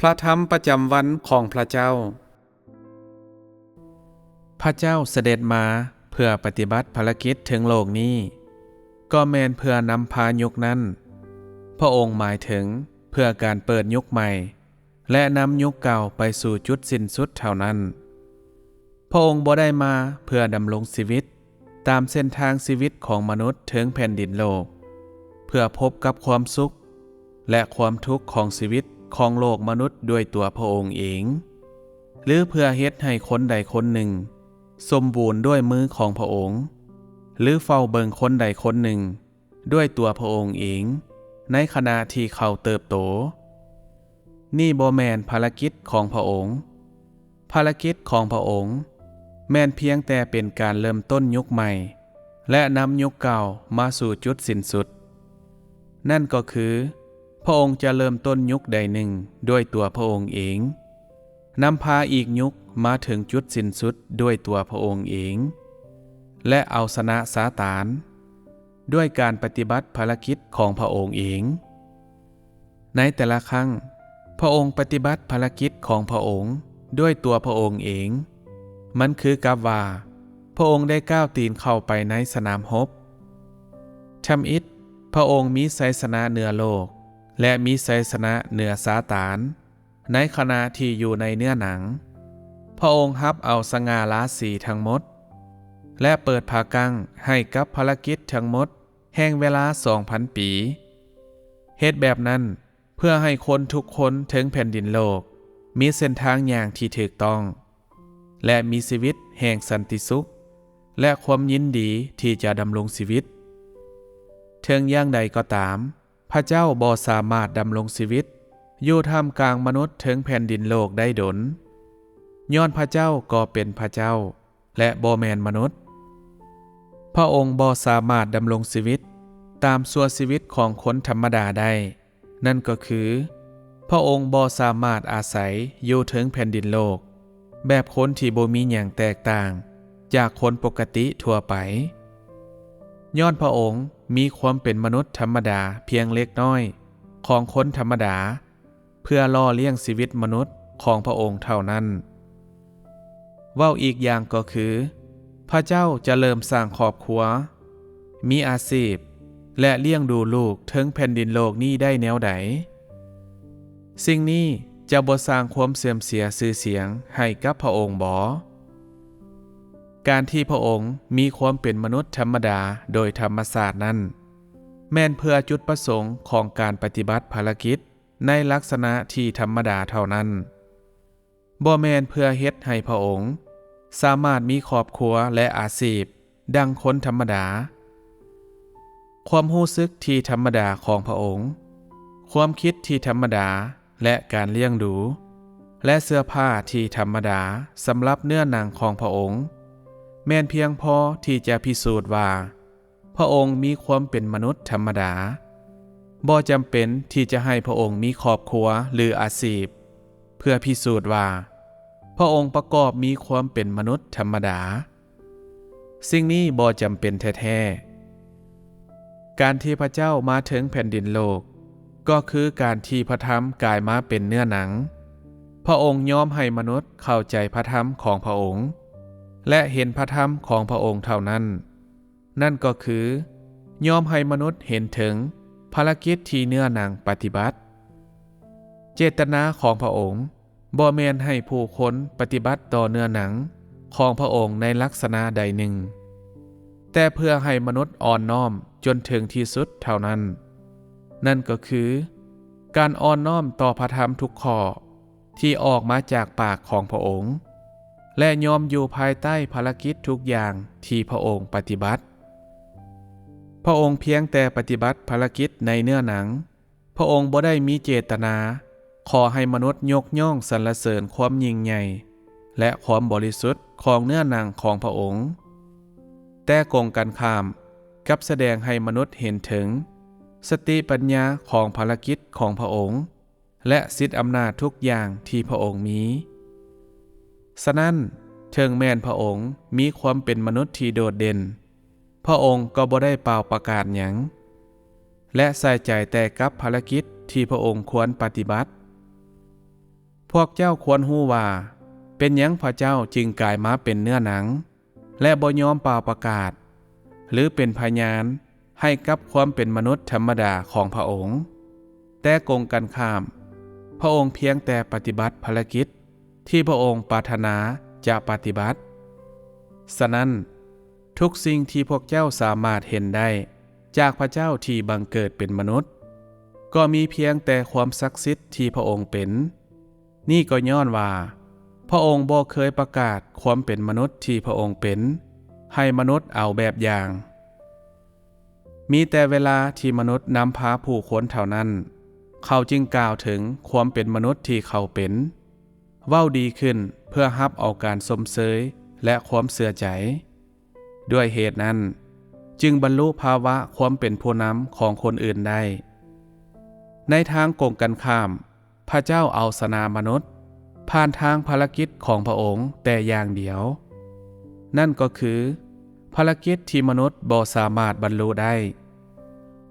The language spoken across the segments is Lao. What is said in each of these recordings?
ພະທຳປະຈຳວັນຂອງພະເຈົ້າ. ພະເຈົ້າສະເດັດມາເພື່ອປະຕິບັດພາລະກິດເທິງໂລກນີ້, ກໍແມ່ນເພື່ອນຳພາຍຸກນັ້ນ. ພະອົງໝາຍເຖິງເພື່ອການເປີດຍຸກໃໝ່ ແລະ ນຳຍຸກເກົ່າໄປສູ່ຈຸດສິ້ນສຸດເທົ່ານັ້ນ. ພະອົງບໍ່ໄດ້ມາເພື່ອດຳລົງຊີວິດຕາມເສັ້ນທາງຊີວິດຂອງມະນຸດເທິງແຜ່ນດິນໂລກ, ເພື່ອພົບກັບຄວາມສຸກ ແລະ ຄວາມທຸກຂອງຊີວິດຂອງໂລກມະນຸດດ້ວຍຕົວພະອົງເອງ, ຫຼື ເພື່ອເຮັດໃຫ້ຄົນໃດຄົນໜຶ່ງສົມບູນດ້ວຍມືຂອງພະອົງ, ຫຼື ເຝົ້າເບິ່ງຄົນໃດຄົນໜຶ່ງ ດ້ວຍຕົວພະອົງເອງໃນຂະນະທີ່ເຂົາເຕີບໂຕ. ນີ້ບໍ່ແມ່ນພາລະກິດຂອງພະອົງ. ພາລະກິດຂອງພະອົງແມ່ນພຽງແຕ່ເປັນການເລີ່ມຕົ້ນຍຸກໃໝ່ ແລະ ນຳຍຸກເກົ່າມາສູ່ຈຸດສິ້ນສຸດ. ນັ້ນກໍຄື ພະອົງຈະເລີ່ມຕົ້ນຍຸກໃດໜຶ່ງດ້ວຍຕົວພະອົງເອງ, ນຳພາອີກຍຸກມາເຖິງຈຸດສິ້ນສຸດດ້ວຍຕົວພະອົງເອງ ແລະ ເອົາຊະນະຊາຕານ ດ້ວຍການປະຕິບັດພາລະກິດຂອງພະອົງເອງ. ໃນແຕ່ລະຄັ້ງ, ພະອົງປະຕິບັດພາລະກິດຂອງພະອົງດ້ວຍຕົວພະອົງເອງ. ມັນຄືກັບວ່າ ພະອົງໄດ້ກ້າວຕີນເຂົ້າໄປໃນສະໜາມຮົບ. ທຳອິດ, ພະອົງມີໄຊຊະນະເໜືອໂລກ ແລະ ມີໄຊຊະນະເໜືອຊາຕານ. ໃນຂະນະທີ່ຢູ່ໃນເນື້ອໜັງ, ພະອົງຮັບເອົາສະຫງ່າລາສີທັງໝົດ ແລະ ເປີດຜ້າກັ້ງໃຫ້ກັບພາລະກິດທັງໝົດແຫ່ງເວລາສອງພັນປີ. ເຮັດແບບນັ້ນເພື່ອໃຫ້ຄົນທຸກຄົນເທິງແຜ່ນດິນໂລກມີເສັ້ນທາງຍ່າງທີ່ຖືກຕ້ອງ ແລະ ມີຊີວິດແຫ່ງສັນຕິສຸກ ແລະ ຄວາມຍິນດີທີ່ຈະດຳລົງຊີວິດ. ເຖິງຢ່າງໃດກໍຕາມ, ພະເຈົ້າບໍ່ສາມາດດຳລົງຊີວິດຢູ່ທ່າມກາງມະນຸດເທິງແຜ່ນດິນໂລກໄດ້ດົນ, ຍ້ອນພະເຈົ້າກໍເປັນພະເຈົ້າ ແລະ ບໍ່ແມ່ນມະນຸດ. ພະອົງບໍ່ສາມາດດຳລົງຊີວິດຕາມຊົ່ວຊີວິດຂອງຄົນທຳມະດາໄດ້, ນັ້ນກໍຄື ພະອົງບໍ່ສາມາດອາໄສຢູ່ເທິງແຜ່ນດິນໂລກ ແບບຄົນທີ່ບໍ່ມີຫຍັງແຕກຕ່າງຈາກຄົນປົກກະຕິທົ່ວໄປ, ຍ້ອນພະອົງມີຄວາມເປັນມະນຸດທຳມະດາພຽງເລັກນ້ອຍຂອງຄົນທຳມະດາ ເພື່ອຫຼໍ່ລ້ຽງຊີວິດມະນຸດຂອງພະອົງເທົ່ານັ້ນ. ເວົ້າອີກຢ່າງກໍຄື ພະເຈົ້າຈະເລີ່ມສ້າງຄອບຄົວ, ມີອາຊີບ ແລະ ລ້ຽງດູລູກເທິງແຜ່ນດິນໂລກນີ້ໄດ້ແນວໃດ? ສິ່ງນີ້ຈະບໍ່ສ້າງຄວາມເສື່ອມເສຍຊື່ສຽງໃຫ້ກັບພະອົງບໍ? ການທີ່ພະອົງມີຄວາມເປັນມະນຸດທຳມະດາໂດຍທຳມະຊາດນັ້ນ ແມ່ນເພື່ອຈຸດປະສົງຂອງການປະຕິບັດພາລະກິດໃນລັກສະນະທີ່ທຳມະດາເທົ່ານັ້ນ. ບໍ່ແມ່ນເພື່ອເຮັດໃຫ້ພະອົງສາມາດມີຄອບຄົວ ແລະ ອາຊີບດັ່ງຄົນທຳມະດາ. ຄວາມຮູ້ສຶກທີ່ທຳມະດາຂອງພະອົງ, ຄວາມຄິດທີ່ທຳມະດາ ແລະ ການລ້ຽງດູ ແລະ ເສື້ອຜ້າທີ່ທຳມະດາສຳລັບເນື້ອໜັງຂອງພະອົງ ແມ່ນພຽງພໍທີ່ຈະພິສູດວ່າ ພະອົງມີຄວາມເປັນມະນຸດທຳມະດາ. ບໍ່ຈຳເປັນທີ່ຈະໃຫ້ພະອົງມີຄອບຄົວ ຫຼື ອາຊີບ ເພື່ອພິສູດວ່າພະອົງປະກອບມີຄວາມເປັນມະນຸດທຳມະດາ. ສິ່ງນີ້ບໍ່ຈຳເປັນແທ້ໆ. ການທີ່ພະເຈົ້າມາເຖິງແຜ່ນດິນໂລກ ກໍຄືການທີ່ພະທຳກາຍມາເປັນເນື້ອໜັງ. ພະອົງຍອມໃຫ້ມະນຸດເຂົ້າໃຈພະທຳຂອງພະອົງ ແລະ ເຫັນພະທຳຂອງພະອົງເທົ່ານັ້ນ. ນັ້ນກໍຄື ຍອມໃຫ້ມະນຸດເຫັນເຖິງພາລະກິດທີ່ເນື້ອໜັງປະຕິບັດ. ເຈດຕະນາຂອງພະອົງບໍ່ແມ່ນໃຫ້ຜູ້ຄົນປະຕິບັດຕໍ່ເນື້ອໜັງຂອງພະອົງໃນລັກສະນະໃດໜຶ່ງ, ແຕ່ເພື່ອໃຫ້ມະນຸດອ່ອນນ້ອມຈົນເຖິງທີ່ສຸດເທົ່ານັ້ນ. ນັ້ນກໍຄື ການອ່ອນນ້ອມຕໍ່ພະທຳທຸກຂໍ້ ທີ່ອອກມາຈາກປາກຂອງພະອົງ ແລະ ຍອມຢູ່ພາຍໃຕ້ພາລະກິດທຸກຢ່າງທີ່ພະອົງປະຕິບັດ. ພະອົງພຽງແຕ່ປະຕິບັດພາລະກິດໃນເນື້ອໜັງ, ພະອົງບໍ່ໄດ້ມີເຈດຕະນາຂໍໃຫ້ມະນຸດຍົກຍ້ອງສັນລະເສີນຄວາມຍິ່ງໃຫຍ່ ແລະ ຄວາມບໍລິສຸດຂອງເນື້ອໜັງຂອງພະອົງ, ແຕ່ກົງກັນຂ້າມກັບສະແດງໃຫ້ມະນຸດເຫັນເຖິງສະຕິປັນຍາຂອງພາລະກິດຂອງພະອົງ ແລະ ສິດອຳນາດທຸກຢ່າງທີ່ພະອົງມີ. ສະນັ້ນ, ເຖິງແມ່ນພະອົງມີຄວາມເປັນມະນຸດທີ່ໂດດເດັ່ນ, ພະອົງກໍບໍ່ໄດ້ປ່າວປະກາດຫຍັງ ແລະ ໃສ່ໃຈແຕ່ກັບພາລະກິດທີ່ພະອົງຄວນປະຕິບັດ. ວກເຈົ້າຄວນຮູ້ວ່າ ເປັນຫຍັງພະເຈົ້າຈຶ່ງກາຍມາເປັນເນື້ອໜັງ ແລະ ບໍ່ຍອມປ່າວປະກາດ ຫຼື ເປັນພະຍານໃຫ້ກັບຄວາມເປັນມະນຸດທຳມະດາຂອງພະອົງ. ແຕ່ກົງກັນຂ້າມ, ພະອົງພຽງແຕ່ປະຕິບັດພາລະກິດທີ່ພະອົງປາດຖະໜາຈະປະຕິບັດ. ສະນັ້ນ, ທຸກສິ່ງທີ່ພວກເຈົ້າສາມາດເຫັນໄດ້ຈາກພະເຈົ້າທີ່ບັງເກີດເປັນມະນຸດ, ກໍມີພຽງແຕ່ຄວາມສັກສິດທີ່ພະອົງເປັນ. ນີ້ກໍຍ້ອນວ່າ ພະອົງບໍ່ເຄີຍປະກາດຄວາມເປັນມະນຸດທີ່ພະອົງເປັນ ໃຫ້ມະນຸດເອົາແບບຢ່າງ. ມີແຕ່ເວລາທີ່ມະນຸດນຳພາຜູ້ຄົນເທົ່ານັ້ນ, ເຂົາຈຶ່ງກ່າວເຖິງຄວາມເປັນມະນຸດທີ່ເຂົາເປັນ, ເວົ້າດີຂຶ້ນເພື່ອຮັບເອົາການຊົມເຊີຍ ແລະ ຄວາມເຊື່ອໃຈ. ດ້ວຍເຫດນັ້ນ, ຈຶ່ງບັນລຸພາວະຄວາມເປັນຜູ້ນຳຂອງຄົນອື່ນໄດ້. ໃນທາງກົງກັນຂ້າມ, ພະເຈົ້າເອົາຊະນະມະນຸດ ຜ່ານທາງພາລະກິດຂອງພະອົງແຕ່ຢ່າງດຽວ. ນັ້ນກໍຄື ພາລະກິດທີ່ມະນຸດບໍ່ສາມາດບັນລຸໄດ້.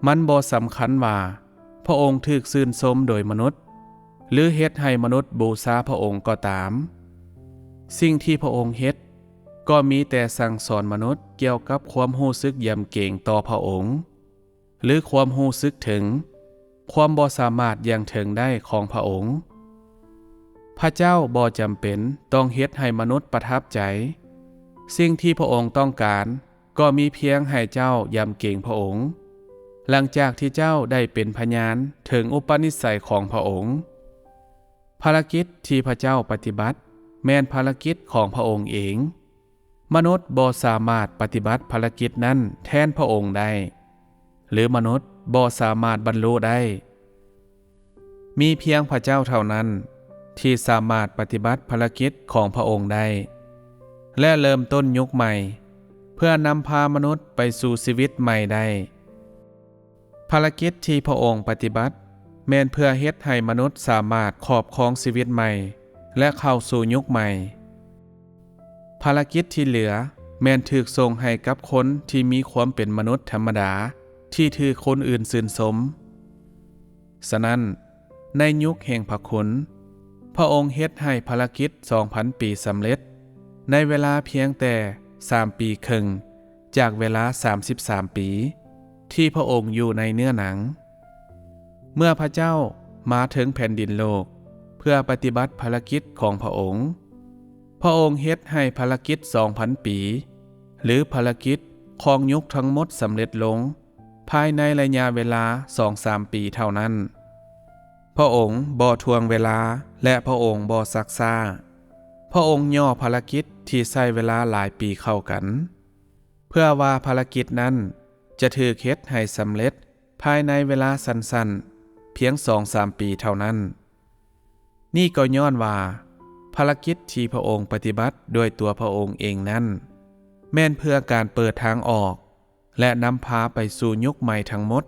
ມັນບໍ່ສຳຄັນວ່າ ພະອົງຖືກຊື່ນຊົມໂດຍມະນຸດ ຫຼື ເຮັດໃຫ້ມະນຸດບູຊາພະອົງກໍຕາມ. ສິ່ງທີ່ພະອົງເຮັດ ກໍມີແຕ່ສັ່ງສອນມະນຸດກ່ຽວກັບຄວາມຮູ້ສຶກຢຳເກງຕໍ່ພະອົງ ຫຼື ຄວາມຮູ້ສຶກເຖິງຄວາມບໍ່ສາມາດຢ່າງເຖິງໄດ້ຂອງພະອົງ. ພະເຈົ້າບໍ່ຈຳເປັນຕ້ອງເຮັດໃຫ້ມະນຸດປະທັບໃຈ. ສິ່ງທີ່ພະອົງຕ້ອງການ ກໍມີພຽງໃຫ້ເຈົ້າຢຳເກງພະອົງ ຫຼັງຈາກທີ່ເຈົ້າໄດ້ເປັນພະຍານເຖິງອຸປະນິໄສຂອງພະອົງ. ພາລະກິດທີ່ພະເຈົ້າປະຕິບັດ ແມ່ນພາລະກິດຂອງພະອົງເອງ. ມະນຸດບໍ່ສາມາດປະຕິບັດພາລະກິດນັ້ນແທນພະອົງໄດ້ ຫຼື ມະນຸດບໍ່ສາມາດບັນລຸໄດ້. ມີພຽງພະເຈົ້າເທົ່ານັ້ນທີ່ສາມາດປະຕິບັດພາລະກິດຂອງພະອົງໄດ້ ແລະ ເລີ່ມຕົ້ນຍຸກໃໝ່ ເພື່ອນຳພາມະນຸດໄປສູ່ຊີວິດໃໝ່ໄດ້. ພາລະກິດທີ່ພະອົງປະຕິບັດ ແມ່ນເພື່ອເຮັດໃຫ້ມະນຸດສາມາດຄອບຄອງຊີວິດໃໝ່ ແລະ ເຂົ້າສູ່ຍຸກໃໝ່. ພາລະກິດທີ່ເຫຼືອແມ່ນຖືກສົ່ງໃຫ້ກັບຄົນທີ່ມີຄວາມເປັນມະນຸດທຳມະດາທີ່ຖືກຄົນອື່ນຊື່ນຊົມ. ສະນັ້ນ, ໃນຍຸກແຫ່ງພະຄຸນ, ພະອົງເຮັດໃຫ້ພາລະກິດສອງພັນປີສຳເລັດໃນເວລາພຽງແຕ່ສາມປີເຄິ່ງ ຈາກເວລາສາມສິບສາມປີທີ່ພະອົງຢູ່ໃນເນື້ອໜັງ. ເມື່ອພະເຈົ້າມາເຖິງແຜ່ນດິນໂລກເພື່ອປະຕິບັດພາລະກິດຂອງພະອົງ, ພະອົງເຮັດໃຫ້ພາລະກິດສອງພັນປີ ຫຼື ພາລະກິດຂອງຍຸກທັງໝົດສຳເລັດລົງ ພາຍໃນໄລຍະເວລາສອງສາມປີເທົ່ານັ້ນ. ພະອົງບໍ່ຖ່ວງເວລາ ແລະ ພະອົງບໍ່ຊັກຊ້າ. ພະອົງຫຍໍ້ພາລະກິດທີ່ໃຊ້ເວລາຫຼາຍປີເຂົ້າກັນ, ເພື່ອວ່າພາລະກິດນັ້ນຈະຖືກເຮັດໃຫ້ສຳເລັດພາຍໃນເວລາສັ້ນໆ ພຽງສອງສາມປີເທົ່ານັ້ນ. ນີ້ກໍຍ້ອນວ່າ ພາລະກິດທີ່ພະອົງປະຕິບັດດ້ວຍຕົວພະອົງເອງນັ້ນ ແມ່ນເພື່ອການເປີດທາງອອກ ແລະ ນຳພາໄປສູ່ຍຸກໃໝ່ທັງໝົດ